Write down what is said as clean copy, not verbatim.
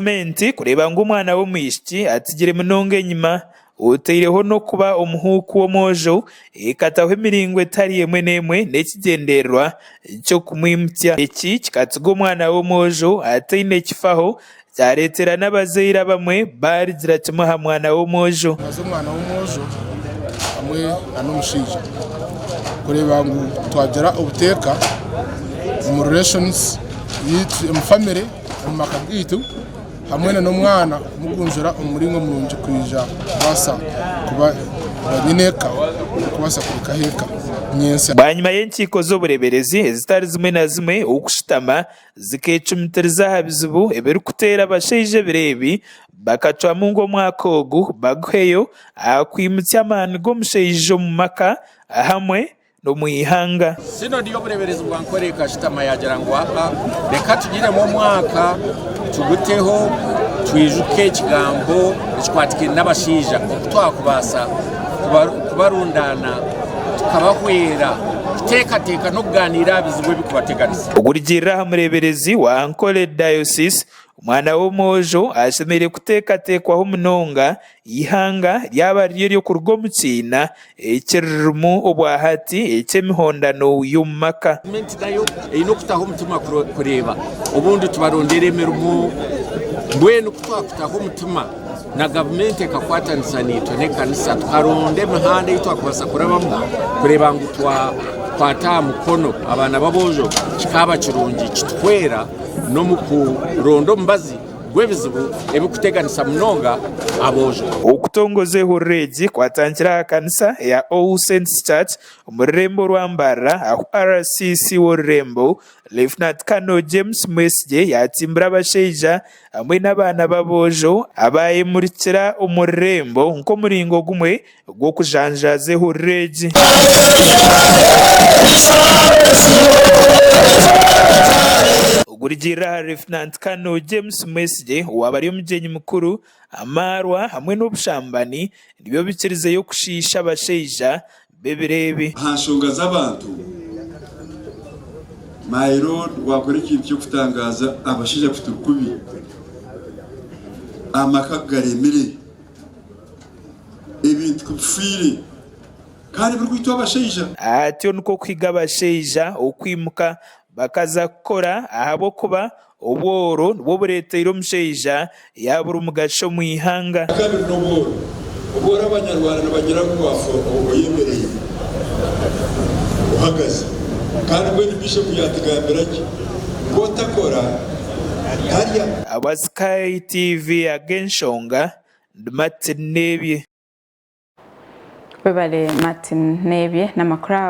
Gavumenti kureeba ngu omwana w'omwishiki atsigire munonga enyima, otaireho n'okuba omuhuuku w'omwojo, ekataho emiringo etari emwe n'emwe n'ekigyendererwa ky'okumwimutsya. Eki kikatsiga omwana w'omwojo ataine kifaho kyareetera n'abazaire abamwe baarigira kimwe aha mwana w'omwojo. Haza omwana w'omwojo hamwe n'omushaija kureeba ngu twagira obuteeka omu relations yaitu omu family. omu maka gaitu hamwe n'omwana kumugunjura omu muringo murungi kwija kubaasa kuba nyineeka orikubaasa kuhikaho eka nyentsya. Bwanyima y'enkiiko z'obureeberezi ezitari zimwe na zimwe okushutama zikeecumitiriza aha bizibu ebirikuteera abashaija ebiro ebi, bakacwamu ngu omwaka ogu baguheyo aha kwimutsya amaani g'omushaija omu maka hamwe n'omu ihanga. Synod y'obureeberezi bwa Nkore ekashutama yaagira ngu aha reka tugiremu omwaka tuguteho twijuke ekigambo ekikwatikaine n'abashaija oku twakubaasa kubarundaana tukabahwera kuteekateeka n'okugaaniira aha bizibu ebirikubateganisa. Okurugiirira aha mureeberezi wa Ankole Diocese, omwana w'omwojo ashemereire kuteekateekwaho munonga Eihanga ryaba riri ery'okuruga omu kiina ekiririmu obwahati eky'emihondano y'omu maka. Gavumenti nayo eine okutaho omutima kureeba obundi tubarondera emirimo mbwenu ku twakutaho omutima na gavumenti ekakwatanisa naitwe n'ekanisa tukaronda emihanda ei twakubaasa kurabamu kureeba ngu twakwata aha mukono abaana b'aboojo kikaaba kirungi kituhwera n'omu kuronda omubazi gw'ebizibu ebirikuteganisa munonga aboojo. Okutongoza ehururu egi kwatandikire aha kanisa eya All Saints Church omu rurembo rwa Mbarara ahu RCC w'orurembo Lieutenant Colonel James Mwesigye yaatsimbire abashaija hamwe n'abaana b'aboojo abaayemurikira omu rurembo nk'omuringo gumwe gw'okujanjaaza ehururu egi. Okurugiirira ahari Lieutenant Colonel James Mwesigye owaaba ari omugyenyi mukuru, amaarwa hamwe n'obushambani nibyo bikirizeyo kushiisha abashaija b'ebiro ebi. Aha nshonga z'abantu, my lord wakora ekintu ky'okutangaaza abashaija ku turi kubi, amaka garemire. Ebintu ku bifiire kandi birikwitwa abashaija. Atyo nikwo kuhiga abashaija okwimuka bakaza kukora ahabw'okuba obworo nibwo bureeteire omushaija yaabura omugasho omu ihanga. Akabiri n'obworo. Obworo abanyarwanda nibagira ngu waafa oyemereire, ohagaze. Kandi mbwenu Bishop yaatugambira gye ngu otakora tarya. Aba Sky TV ag'enshonga Ndi Martin Nebye. Webale Martin Nebye n'amakuru ago.